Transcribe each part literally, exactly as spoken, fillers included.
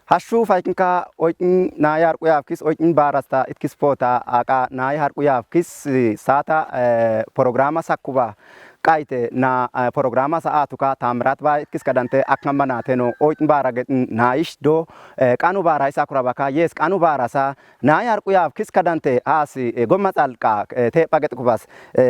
Haşu faykinka oytn nayi harku yabkis oytn barasta itkis pota aka nayi harku yabkis sata programa sakkuba. Qayte na programa sa atuka Tamrat ba itkis kadante aknam bana teno oytn bara getn nayish do kanu bara isa kurabaka yes kanu bara sa nayi harku yabkis kadante asi gomma tsalka te paget kubas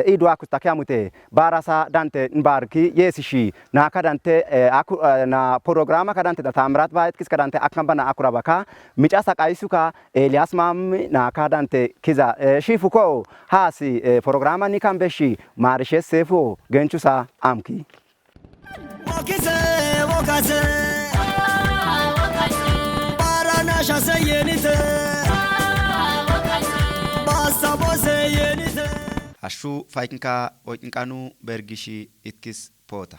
idwa kusta kiamute. Bara sa dante nbarki yesishi na kadante aku na programa kadante da Tamrat ba itkis kadante aknam bana akurabaka micha sa kaisuka Elias mam na kadante kiza shifuko hasi programa ni kambeshi marishe sefu genchusa amki. Haşu faykinka oytn kanu bergishi itkis pota.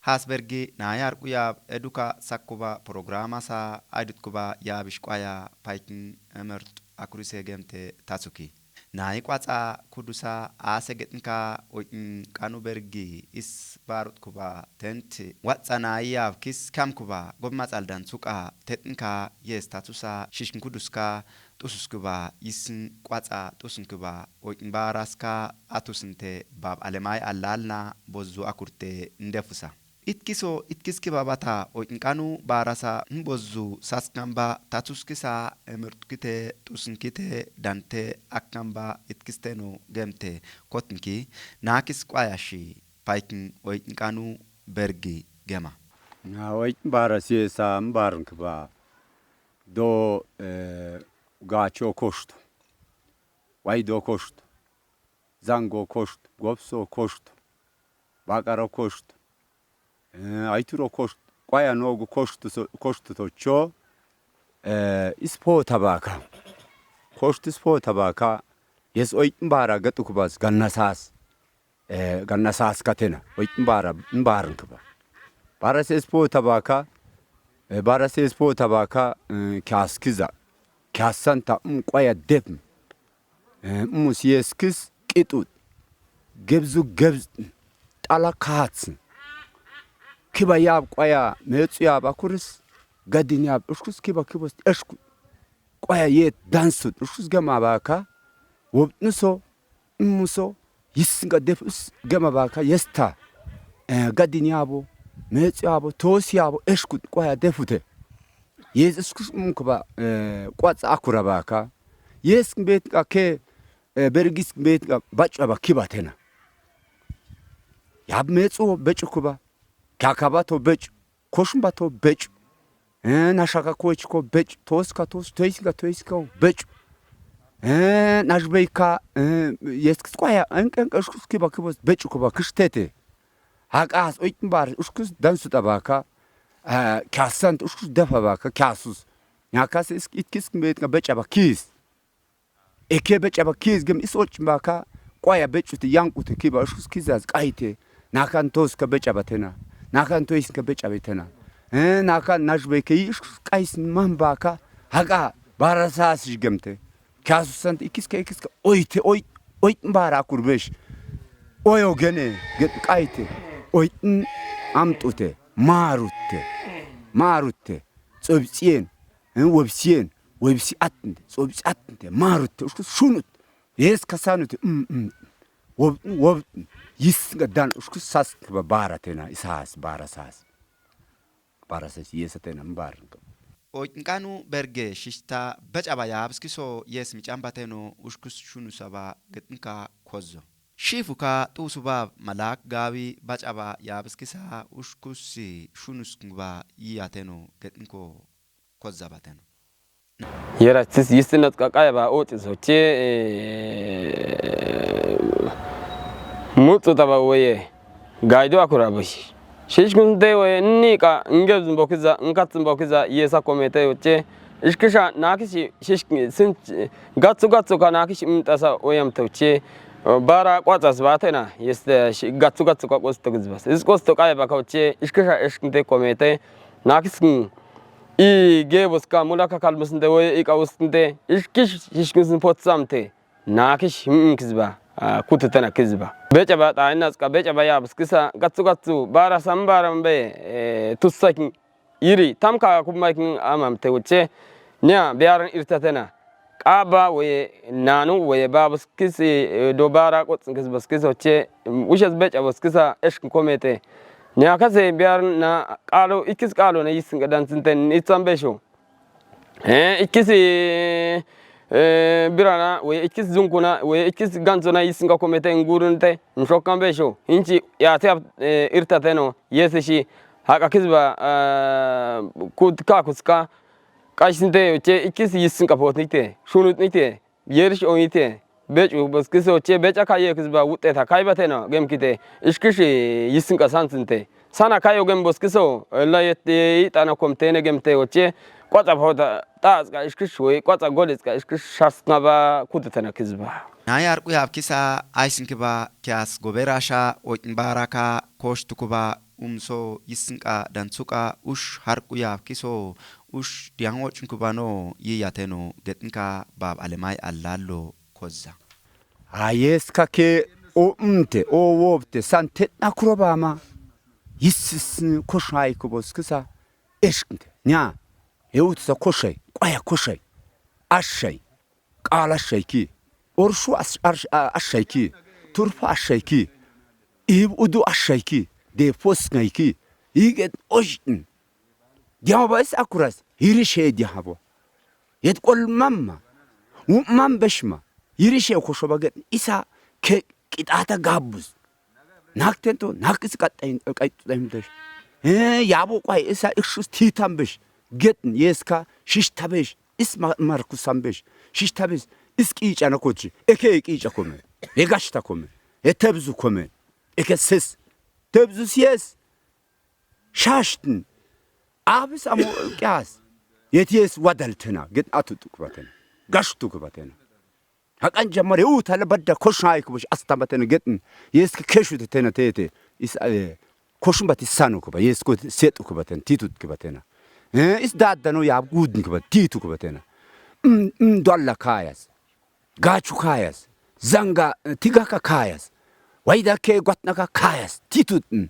Has bergi nayi harku yab eduka sakkuba programa sa aidutkuba yabish kwaya paykin emert akurise gemte tasuki. Nayi kwatsa kudusa ase getnka oytn kanu bergi is barutkuba tent watsa nayi yabkis kamkuba gomma tsaldan suka tetnka yes tatusa shishkin kuduska tususkuba yisn kwatsa tusunkuba oytn baraska atusnte bab alemay alalna bozzu akurte ndefusa. Itkiso itkiski babata oytn kanu barasa nbozzu saskamba tatuskisa emertkite tusunkite dante akamba itkisteno gemte kotnki nakis kwayashi paykin oytn kanu bergi gema. Na oytn barasi sa mbarnkba do gacho koshtu. Waido koshtu. Zango koshtu. Gopso koshtu. Bakaro koshtu. Aituro koshtu. Kwaya nogu koshtu tocho. Ispo tabaka. Koshtu ispo tabaka. Yes oytn bara gatukubas ganna sas. Ganna sas katena. Oytn bara mbarnkba. Bara sespo tabaka. Bara sespo tabaka. Kyas kiza. Kyas santa. Kwaya depm. Mus yeskis kitut. Gebzu gebz. Tala kats. Kiba yab kwaya metsu yab akuris. Gadin yab uskus kiba kibos eshkut. Kwaya yet dansut uskus gema baka. Wobnuso. Muso. Yis nga def us gema baka yesta. Gadin yabo. Metsu yabo. Tos yabo. Eshkut kwaya defute. Yes uskus mkuba kwatsa akura baka. Yes mbet nga ke bergis mbet nga bachwa ba kiba tena. Yab metsu bechwa kuba. Kyakaba to bechwa. Koshmba to bechwa. Nashaka kochko bechwa. Toska tos toiska toiska bechwa. Nashbeika yes kwaya enk enk uskus kiba kiba bechwa kuba kishtete. Haka as oytn bar uskus dansu tabaka. Kyasant uskus defa baka kyasus. Nyakas itkis mbet nga bechwa ba kis. Eke bechwa ba kis gem is och baka kwaya bechute yankute kiba uskus kizas kaite. Nakan toska bechwa ba tena. Nakan toiska bechwa ba tena. Nakan nashbeke is kais mam baka. Haka bara sas gemte. Kyasusant ikiska ikiska oite oit oit mbara kurbesh. Oyo gene get kaite. Oit amtute. Marute. Marute. Tsobsien. Websien. Websi atnte. Tsobsi atnte. Marute. Uskus shunut. Yes kasanute. Wobtn wobtn. Yis nga dan uskus sas kba bara tena. Isas bara sas. Bara sas yes atena mbar. Oytn kanu berge shista bechwa ba yabs kiso yes michamba teno uskus shunu saba getnka kozzo. Shifuka tusu bab malak gawi bachwa ba yabs kisa uskus si shunus kba yi ateno getnko kozza ba teno. Yera tis yistinat ka kaya ba ochiso che mutsu taba weye. Gaido akura bashi. Shishkun te weye nni ka ngebz mbokiza nkats mbokiza yesa komete yoche. Ishkisha nakishi shishkin sin gatsu gatsu ka nakishi mtasa oyam toche. Bara kwatas batena yeste gatsu gatsu ka kosto kizbas. Is kosto kaya ba ka oche. Ishkisha ishkinte komete. Nakiskin i gebus ka mulaka kalbus nte weye i ka us nte. Ishkish shishkin sin potsam te. Nakish hmkizba kututena kizba. Bechaba ta inatska bechaba yabskisa gatsu gatsu bara sambara mbe tussakin. yiri, tam ka kub mai kin amam te hoce. Nya, biarın irta tena. Kaba weye nanu weye ba bas kisi, e, do bara kot kis bas kisi hoce. Ushas bech a bas kisa esh komete. Nya kase biarın na kalo, ikis kalo na yisin ka dan sinten itsam besho. He, ikisi, e, birana, weye ikis zunkuna, weye ikis gansona yisin ka komete ngurun te, nshokkan besho. Hinchi ya te, e, irta teno, yesi shi, haka kis ba, e, kut ka kuska, Kash sinte, che ikis yisin ka pot nite, shunut nite, yerish o nite, bech u bas kiso, che bech aka ye kis ba wut eta kai ba tena, gem kite, ishkish yisin ka san sinte. Sana kai o gem bas kiso, la yet, e, itana kom tene gem te o che, kwatsa pot ta, ta ska ishkish we, kwatsa gol ska ishkish shas nga ba kut tena kis ba. Nayar ku yap kisa, aisin ki ba, kias gobera sha, o in bara ka, kosh tuku ba, Um so, yisin ka, dan suka, ush har ku yap kiso, ush diang o chun ku bano, yi yateno, getin ka, bab alemai alalo, kozza. A yes ka ke, o mte, o wobte, san tet na kuro ba ma. Yisis koshai ku bos kisa, eshknte. Nya, e utsa koshai, kwaya koshai, ashai. Kala shaiki. Orshu ash-, ash-, a-, ashaiki. Turfa ashaiki. Ib udu ashaiki. De fos ngaiki. Iget oshtin. Diama ba is akuras. Hiri she diama bo. Yet kol mamma. U mam beshma. Hiri she kosho ba get. Isa ke kitata gabus. Nak tento, nak is kat tain, kat tain besh. Eh, yabo kwai isa ikshus titam besh. Get yes ka, shish tabesh. Is ma-, Markus ambesh, shish tabis, is kicha na kochi, eke kicha kome, e gashta kome, e tebzu kome, eke sis, tebzu sies, shashtin, abis amo kias, yet yes wadal tena, get atu tuku batena, gashtu ku batena. Hakan jamare u tala badda koshai kubush asta batena getin, yes ke keshu tena tete, is, eh, Koshun ba ti sanu ku ba, yes ku setu ku ba tena, titut ku ba tena. Eh, is dad danu yab gudn ku ba, titu ku ba tena. Mm, mm, dolla kayas. Gachu kayas. Zanga, eh, tiga ka kayas. Waida ke gwatna ka kayas. Titut, mm.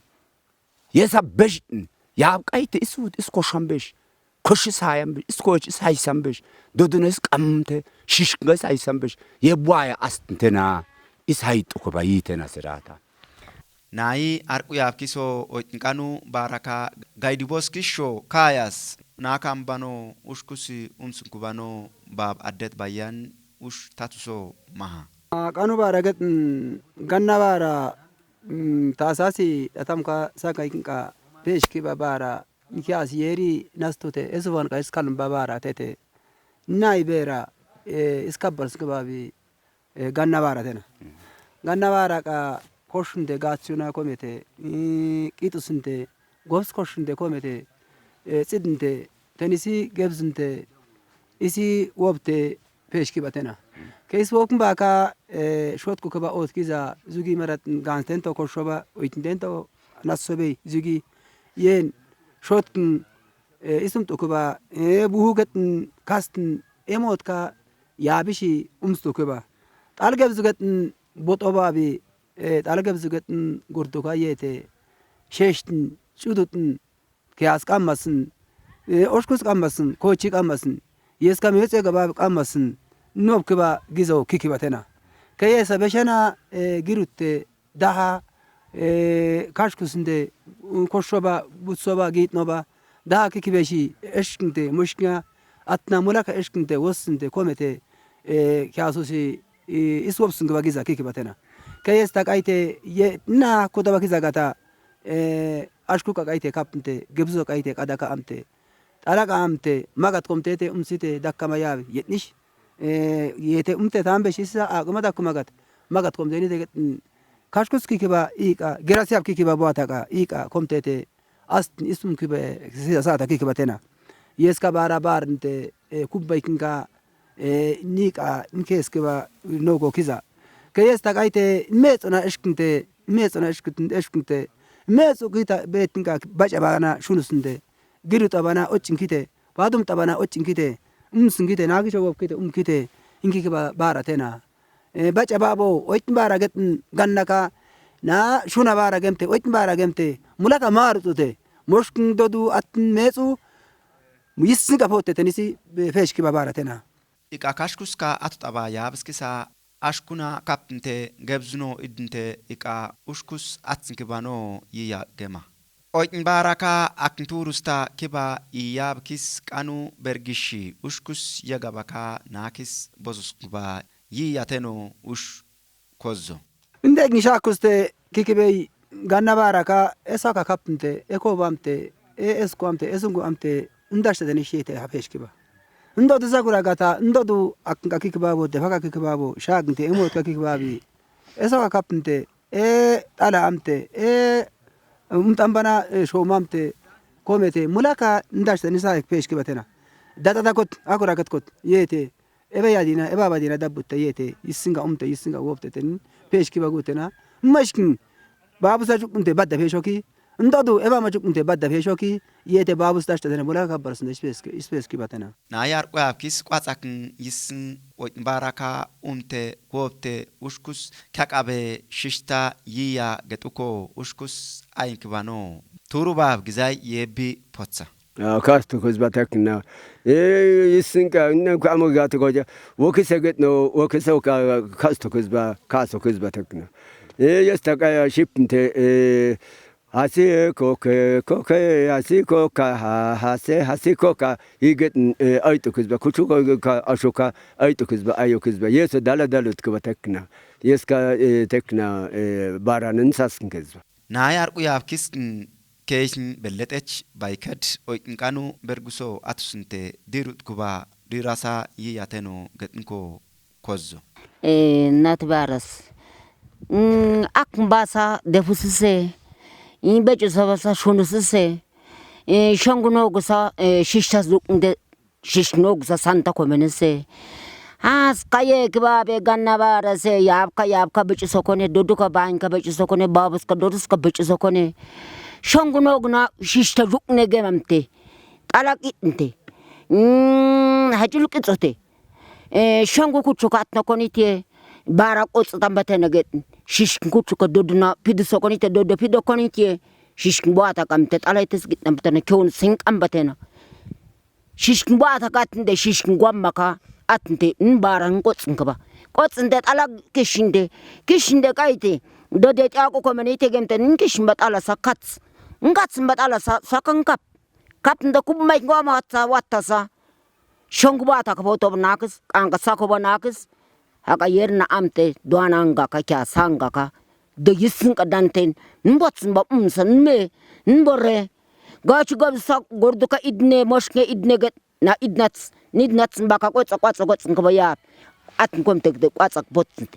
Yes a bej, mm. Yab kaite is ut, is kosham bej. Koshi sayam bej. Is koch is haisam bej. Doduna is kamte. Shishknga is haisam bej. Ye bwaya ast tena. Is haitu ku ba yi tena serata. Nayi arku yab kiso oitin kanu baraka gaidibos kisho kayas, nakam bano, ushkusi umsun ku bano, bab adet bayan, ush tatuso maha. Ah, kanu bara get, mm, ganna bara, mm, tasasi datam ka saka ikin ka pesh ki ba bara, kias yeri nastute, esuban ka iskalun ba bara tete. Nai bera, eh, iskabal ski ba bi, eh, ganna bara tena. Ganna bara ka koshunte, gatsuna komete, eh, kitusunte, gobs koshunte komete, eh, tsidnte, tenisi gebsunte, isi wobte, peshki ba tena. Ke is wokun ba ka, eh, shotku ke ba otki za, zugi marat gans tento kosho ba, oitin tento nasso be, zugi, yen, shotkun, eh, isum tuku ba, eh, buhu getin, kastin, emot ka, yabishi umstuku ba. Tal geb zugetin bot oba bi, eh, tal geb zugetin gurduka yete, sheshtin, chudutin, kias kammasin, eh, oshkus kammasin, kochi kammasin, yes kam yetse gaba kammasin, nob kiba gizo kiki batena. Ke yesa beshana, eh, girutte, daha, eh, kashkusinde, koshoba, butsoba, gitnoba, daha kiki beshi, eshkinte, mushknya, atna mulaka eshkinte, wosinte, komete, eh, kiasusi, eh, iswobsunge ba giza kiki batena. Ke yesta kaite, ye, na, kutaba kiza gata, eh, ashkuka kaite kapnte, gebzuka kaite, kadaka amte, talaka amte, magat komtete, umsite, dakka mayabi, yetnish, eh, yete umte tambe shisa, aguma dakku magat, magat komteni te, mm, kashkus kiki ba, ika, gerasiab kiki ba, buataka, ika, komtete, ast isum ki be, sata ki ki ba tena. Yes ka bara bar nte, eh, kubbai kin ka, eh, ni ka, nkes ki ba, no go kiza. Ke yes ta kaite, me tsona eshkinte, me tsona eshkinte, eshkinte. Me tsu kita, be tin ka, bacha bana, shunus nte. Giru ta bana, ochin kite. Padum ta bana, ochin kite. Um sin kite, nagi chawab kite, um kite. Inki ki ba, bara tena. Eh, bacha babo, oitin bara getin ganna ka, na shuna bara gemte, oitin bara gemte, mulaka maru tute, Moshkung dodu atin metsu, yissing ka potte tenisi, peshkiba bara tena. Iqa kashkus ka atut aba yabski sa, ashkuna kaptnte gebzno idnte iqa ushkus atsnkibano yiya gema. Oitn bara ka aknturus ta kiba iyabkis kanu bergishi ushkus yagaba ka nakis bozuskba yiya teno ush kozzo. Nde ngi shakuste kikibei ganna bara ka, eso ka kaptnte, eko bamte, e esko amte, esungu amte, ndashte teni shite ha peshkiba. Ndodu sakura gata, ndodu ak ka kikibabo, defa ka kikibabo, shaknte, emot ka kikibabi. Eso ka kaptnte, e tala amte, e umtambana, e shomamte, komete, mulaka ndashte teni sa ek peshkiba tena. Data dakot, akura katkot, yete. Eba yadina, eba badina dabbut ta yete, yissinga umte, yissinga wopte ten, peshkiba gutena, mashkin, babu sa chuknte badda peshoki, ndodu, eba ma chuknte badda peshoki, yete babu sa tashta tena, bula ka barasunda, ispeski, ispeski batena. Na yar kwabkis kwatsakn yissin, wot baraka, umte, wopte, ushkus, kakabe, shishta, yiya, getuko, ushkus, ainkibano. Turu bab gizai, yebi, potsa. Kastu kuzba tekna. E, isinka, ne kamu gatu goja. Wokise gitno, wokise ka, kastu kuzba, kastu kuzba tekna. E, yesta kaya shipnte, e, hasi koke, koke, hasi koka, ha, hase, hasi koka, igit, e, aitu kuzba, kuchu ko ka, ashuka, aitu kuzba, ayo kuzba. Yesu dala dalut kuba tekna. Yeska, e, tekna, e, bara nan saskin kuzba. Nayar kuyab kiskin Keisn bellet ech, baikad, oikn kanu, berguso, atusnte, dirut kuba, dirasa, yiyateno, getnko, kozzo. E, nat baras. Mm, ak basa, defusise. In becho sa basa, shunusise. E, shonguno gusa, e, shishas duknde, shishno gusa santa komenise. Has kaye kiba be ganna bara se, yabka, yabka, bichi sokone, doduka, bañka, bichi sokone, babuska, doduska, bichi sokone. Shonguno guna, shishta jukne gemamte. Talak itnte. Mm, hajul kitsote. E, shongu kuchuka atno konitie. Bara kotsa tambatena get. Shishkin kuchuka doduna, pidu sokonite, dodo pido konitie. Shishkin buata kamte, talaitis gitna batena, kyun sink ambatena. Shishkin bata katnde shishkin gwam maka atnde n bara n kotsnka ba. Kotsnde tala kishinde. Kishinde kaite. Dode tya ko komene ite gemte n kishin ba tala sa kats. N kats ba tala sa, sa kan kap. Kapnde kub mai ngwa ma sa watta sa. Shong bata ka foto ba nakis, kang ka sako ba nakis. Haka yerna amte, duana nga ka kya sanga ka. De yisnka danten, n botsn ba umsa n me, n borre. Gachu gabsa gorduka idne, moshke idne get, na idnats, nidnats baka kwatsa, kwatsa, kwatsa, nka ba yap. Atn komte de kwatsa botsn.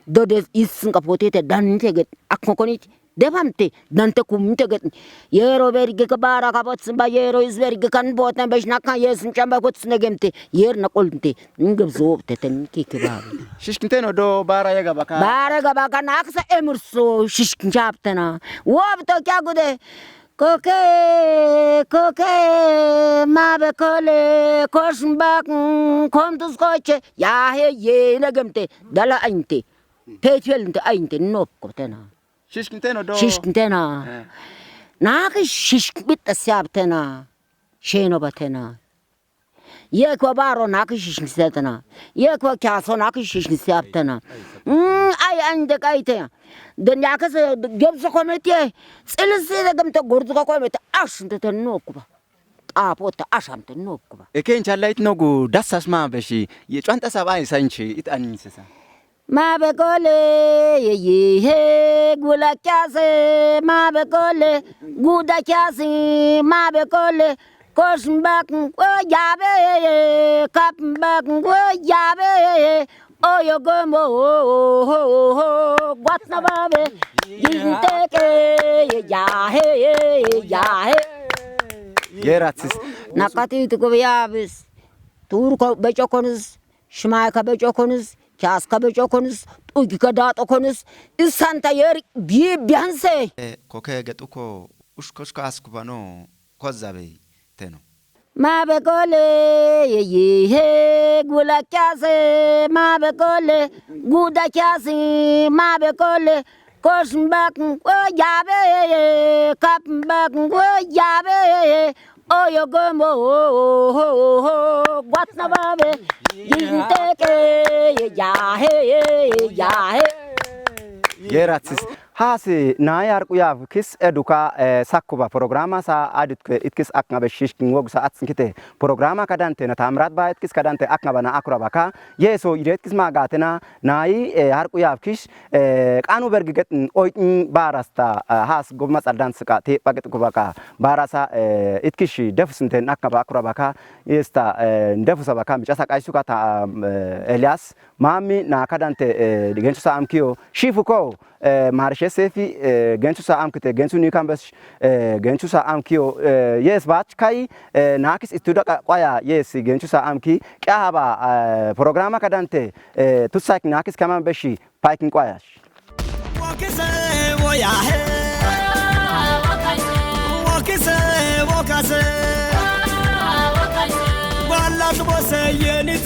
Dode yisnka potete dante get, ak konit. Debamte, dante kumte get. Yero berge ka bara ka botsn ba, yero is berge kan botna beshna ka yesn chamba kotsne gemte. Yerna kolnte. Nge bzobte ten ki ke ba. Shishkinte no do bara yaga baka. Bara ga baka naksa emurso shishkin chaptena. Wobto kya gude. Koke, koke, mabe kole, kosmbak, komtus koche. Ya he ye na gemte. Dala ainte. Pechel nte ainte nop kotena. Shishkinte no do. Shishkinte na. Eh. Naki shishk bit asyabtena. Sheno batena. Ye kwa baro naki shishkinte na. Ye kwa kyaso naki shishkinte syabtena. Mm, ai ande kaite. Den yaka se gem so komete. Silisi de gem to gordu ka komete. Ash nte te no kuba. Apo ta asham te no kuba. Eke incha lait no gu dasas ma beshi. Ye chwanta sa bai sanchi it anin sesa. Mabe kole, ye, ye, he, gula kyase, mabe kole, guda kyase, mabe kole, kosmbak, o yabe, kapmbak, o yabe, o yo gombo, o, o, o, o, gwatna babe, yinteke, ye, ya, he, ye, ya, he. Ye ratsis. Nakati tuko yabis. Tur ko becho konis. Shmai ka becho konis, chas ka becho konis, tuki ka dato konis, isanta yer bi bianse. E, koke getuko, ushkoshka askubano, kozabe, teno. Mabe kole, ye, ye, he, gula kyase, mabe kole, guda kyase, mabe kole, Kos bak we jabe, kap bak we jabe, oyo gomo, gwat na babe, yinte ke, yahe, yahe. Yee rat sis. Hasi, nai harku ya kis eduka, eh, sakkuba programa sa adut ke itkis aknga be shish king wog sa atsin kite. Programa kadante na tamrat ba itkis kadante aknga ba na akura baka. Yee so iret kis ma gatena, nai, eh, harku ya kis, eh, kanu bergi get, mm, oi, mm, barasta, eh, has goma sardan seka, te paget ku baka. Barasa, eh, itkishi, defusin ten aknga ba akura baka. Yesta, eh, defusa baka, micha sa kai suka ta, eh, Elias. Mami na kadante, eh, genchu sa am kio. Shifu ko, eh, marshe sefi, eh, genchu sa am kite, genchu ni kambes, eh, genchu sa am kio, eh, yes, bach kai, eh, nakis istuda ka, kwaya, yes, genchu sa am ki, kya haba, eh, programa kadante, eh, tutsak nakis kamam beshi, paikin kwaya. Wakise, woyahe. Wakise, wakase. Wala tu bose yeni